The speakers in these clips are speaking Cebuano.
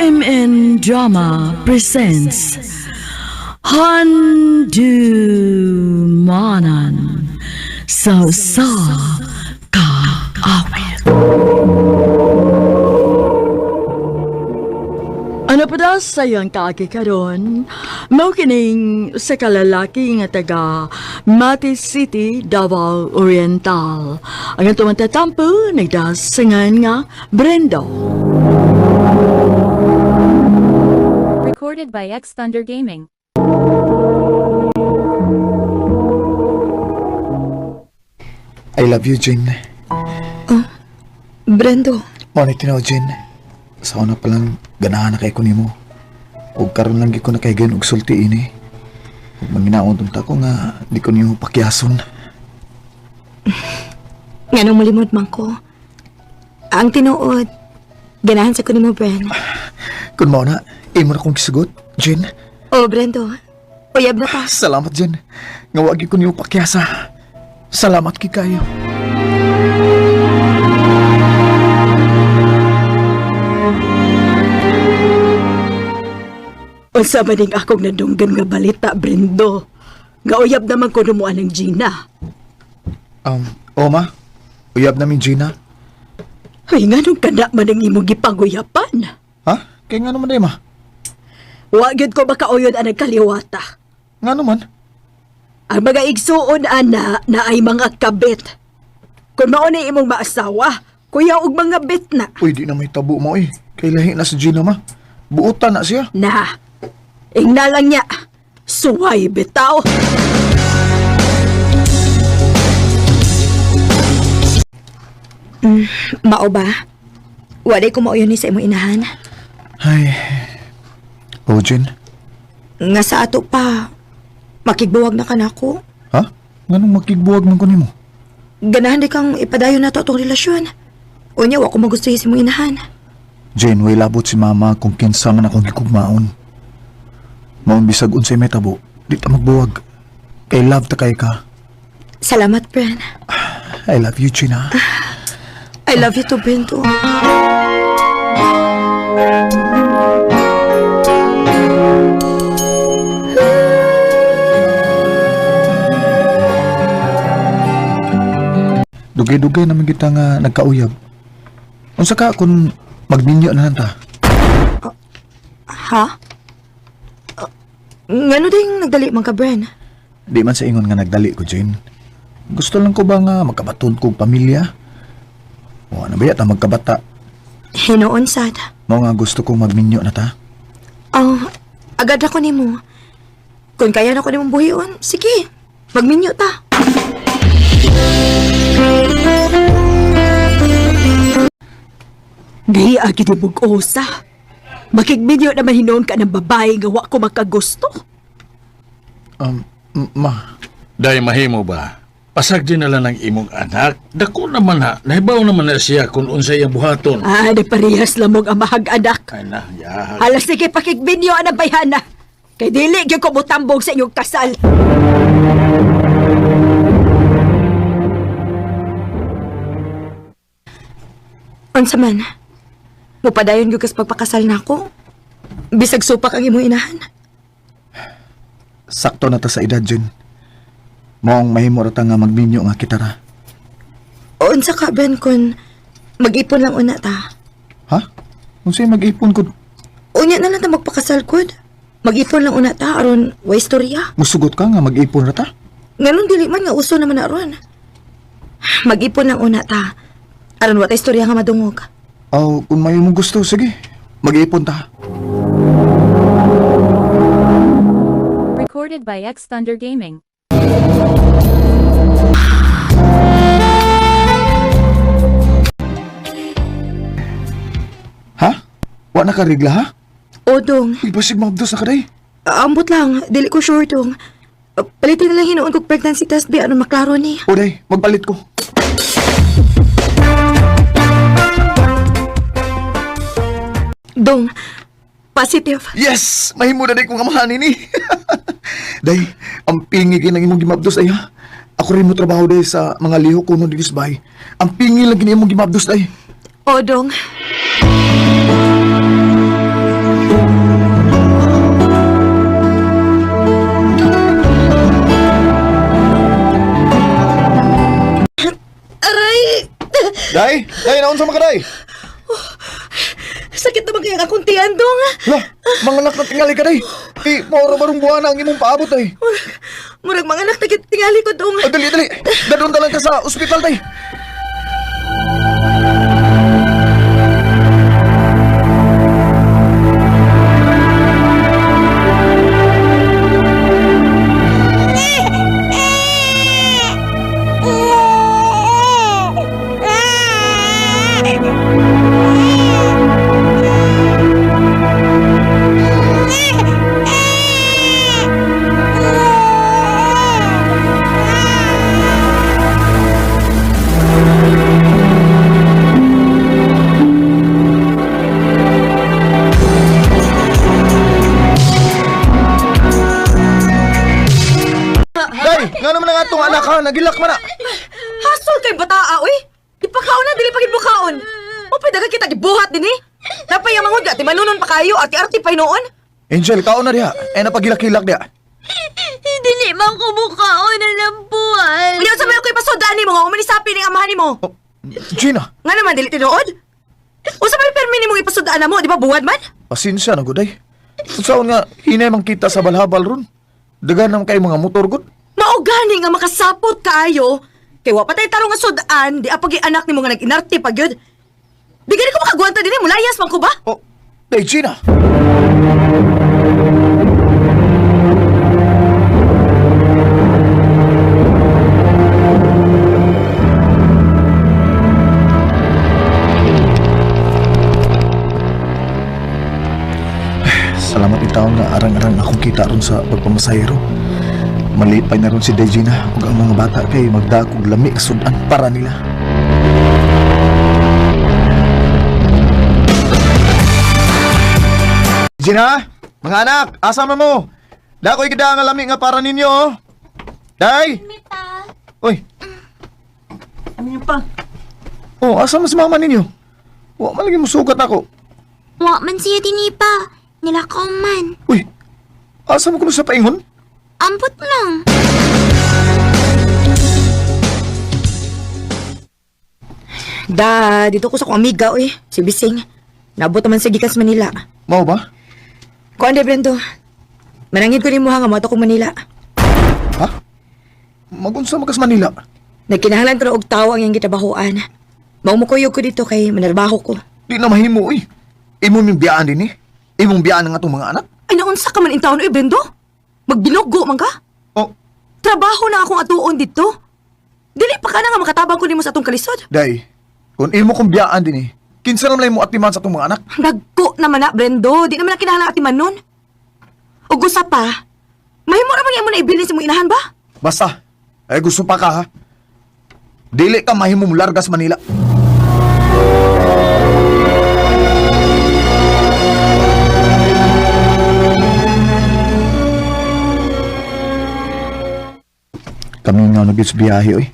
RMN Drama presents Handumanan sa Usa Ka Awit. Ano pa daw sa iyong kaagi karon? Mao kining sa kalalaki nga taga Mati City, Davao Oriental. Ang atong tatampo nagdasingan nga Brendo. Recorded by X Thunder Gaming. I love you, Jane. Brendo, Mao ni tinaw, Jane. Sa una pa lang, ganahan na kay ko nimo. Ug karon lang gyud ko nakaigayon og sulti ini. Ug manginaon unta ko nga di ko nimo pakiyason. nganong mulimod man ko. Ang tinuod, ganahan sa ko nimo, Bren. Kun mao na, imo na kong gisugot, Jane. Oh, Brendo, uyab na ta. Salamat, Jane. Nga wa gyud ko nimo pakyasa. Salamat kay kayo. Unsa man ning akong nadunggan nga balita, Brendo? Nga uyab naman ko numuan ng Gina. Oma, uyab namin Gina. Ay, nga nung kana man ang imong gipanguyapan. Ha? Kay nga naman, ma? Wa gyud ko makauyon ang nagkaliwata. Nga naman? Ang mga igsuon ana na ay mga kabit. Kung mao ni imong maasawa, kuya og mga bit na. Uy, di na may tabo mo eh. Kay lahi na si Gina, ma. Buotan na siya. Na, ingna lang niya. Suway bitaw. Mao ba? Walay ko mauyon ni sa imong inahan. Ay. Oh, Jane. Nga sa ato pa, makigbuwag na ka nako. Ha? Nganong makigbuwag man ko nimo? Ganahan di kang ipadayon na to atong relasyon. Unya, wa ko magustuhin sa imong inahan. Jane, way labot si mama kung kinsa man akong gikugmaon. Maong bisag unsay may tabo, di ta magbuwag. Kay love ta kay ka. Salamat, Bren. I love you, Gina. I love you too, Brendo. Dugay-dugay naman kita nga nagkauyab. Unsa ka kung magninyo na lang ta? Ha? Ngano ding nagdali man ka, Bren? Di man sa ingon nga nagdali ko, Jane. Gusto lang ko ba nga magkabaton kog pamilya? O ano ba yata magkabata? Hinoon sad. Mao nga gusto kong magminyo na ta. Oh, agad ako nimo. Kung kaya na ko nimong buhion, sige. Magminyo ta. Ngayon agad imong usa. Makigminyo naman hinoon ka ng babae nga wa ko makagusto. Ma, Dahil mahimo ba? Pasag din na lang ng imong anak. Dako naman ha. Nahibaw naman na siya kung unsay iyang buhaton. Ah, nagparehas lamog ang mahag anak. Ay na, ya. Alas sige pakigbinyo ang bayhana. Kay dili gyud ko motambong sa inyong kasal. Unsa man? Mupadayon gyud kas pagpakasal nako. Bisag supak ang imong inahan. Sakto na ta sa edad, Jane. Maong mahimo ra ta nga magminyo nga kita ra. Unsa ka, Ben, kun mag-ipon lang una ta. Ha? Unsay mag-ipon ko? Unya na lang ta magpakasal kod. Mag-ipon lang una ta aron way istorya. Musugot ka nga mag-ipon ra ta? Nganong dili man nga uso naman na aron. Mag-ipon lang una ta. Aron wa ta istorya nga madungog. Aw, kung may mong gusto, sige. Mag-ipon ta. Recorded by X Thunder Gaming. Ha? Wa na ka regla, ha? O dong, Uy, basig maabdos na ka day. ambot lang, dili ko sure dong. Palitin na lang hinuon kog pregnancy test bi aron maklaro ni. O day, magpalit ko. Dong, positive. Yes! Mahimo na day kong amahan ini. Day, ang pingi kinang imong gimabdos ay ha. Ako rin mo trabaho day sa mga liho ko no dito sa bahay. Ang pingi lang kini imong gimabdos day. O dong. Day! Day, naunsa man ka, day? Sakit naman kaya akong tiyan, dong. Lah, mga anak na tingali ka, day. Eh, maura barong buwana ang imong paabot, ay. Murag mga anak tagit tingali ko, dong. Oh, dali, dali. Dadon ta lang ka sa ospital, day. Day, nga naman ang atong anak ha, nagilak man na. Hasol kay bataa, oy. Ipakaon na, dili pa gid bukaon. O pwede ka kita gibuhat din eh. Napay ang mangod, ati manunon pa kayo, ati-arti pa noon. Angel, kaon na diha. Eh, napagilak-hilak diha. Dili man ko mukaon na ng buwan. Unya sa may ako'y pasudaan nimo nga umanisapi ning amahan nimo. Oh, Gina, Nga naman dili tinuod. Usa may permi nimong ipasudaan na mo, di ba buwad man? pasensya na gud ay. Unsaon nga hinay man kita sa balhabal ron. Dagan naman kay mga motor gud. Mao gani nga makasapot kaayo. Kay wa pa tay tarong nga sudan, di apag anak nimo nga nag-inarte pa gyud. Di gani ko makagwanta dinhi, mulayas man ko ba? Oh, day Gina. Salamat itaw nga arang-arang akong kita ron sa pagpamasahero. Malipay na ron si Dejina ug ang mga bata kay magdakog lami sudan para nila. Gina, mga anak, asa man mo? Dakoy gida nga lami nga para ninyo. oh. Day! Uy. Ano pa? Oh, asa man si mama ninyo? Wa man lagi musugat ako. Wa man siya dinipa. Nilakaw man. Uy. Asa man kuno sa paingon? Ambot lang. Da, dito ko sa akong amiga oy, si Bising. Nabot naman sa gikas Manila. Mao ba? Kuan de Brendo. Manangid ko nimo ha nga moadto kong Manila. Ha? Magunsa man kas Manila. Nagkinahanglan ko na og tawo ang iyang gitabahoan. Mao mo kuyog ko dito kay manarbaho ko. Di na mahimo uy. Imo ming biyaan din eh. Imong biyaan ang atong mga anak. Ay naunsa ka man in taon oy Brendo? Magbinugo man ka? Oh, Trabaho na akong atuon dito. Dili pa ka na nga makatabang ko nimo sa atong kalisod. day. Kung imo kong biyaan din eh. Kinsa naman mo atiman sa atong mga anak? Dagko naman na, Brendo. Di naman na kinahanglan atiman nun. Ug usa pa, mahimo ra man imo na ibilin sa imong inahan ba? Basta, ay gusto pa ka ha. Dili ka mahimo largas Manila. Kami nga nagit sa biyahe oy.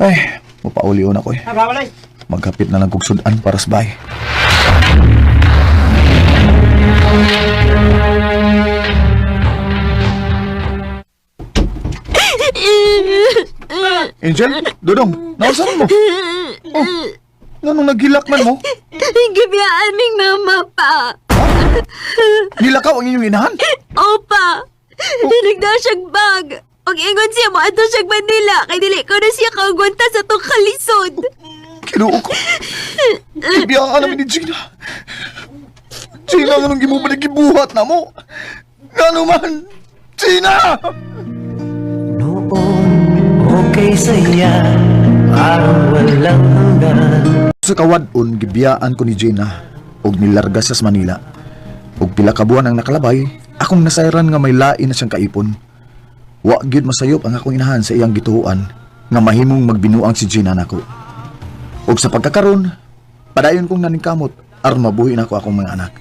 Ay, mapaulion ako eh. Maghapit na lang kog sudan para sa bahay. Angel, Dodong, nausan mo? Oh, nganong naghilak man mo? Gibiyaan ming mama pa. Nilakaw ang inyong inahan? Opa. Nagda siyang bag. Og ingon siya mo adto siyang Manila kay dili ko na siya kaugwanta sa tong kalisod. Kinuo ko. Ibiyaan namin ni Gina. Gina, anong gimubalik gibuhat na mo? Ngano man? Gina! Noon, okay saya, parang walang hanggan. Sa kawadon, gibiyaan ko ni Gina og nilarga sa Manila. Og pila ka buwan ang nakalabay, akong nasayran nga may lain na siyang kaipon. Wa gyud masayop ang akong inahan sa iyang gituoan nga mahimong magbinuang si Gina nako. Og sa pagkakaron, padayon kong naningkamot aron mabuhi nako akong mga anak.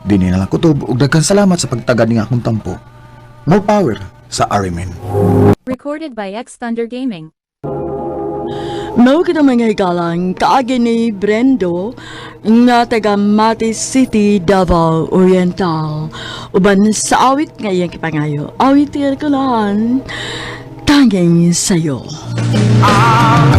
Dini na lang kutob og daghan salamat sa pagtagad ning akong tampo. More power sa RMN. Recorded by X Thunder Gaming. Mao kita mga higalang kaagi ni Brendo nga taga Mati City, Davao Oriental. Uban sa awit nga iyang kipangayo. Awit ko lang, tanging sayo. Ang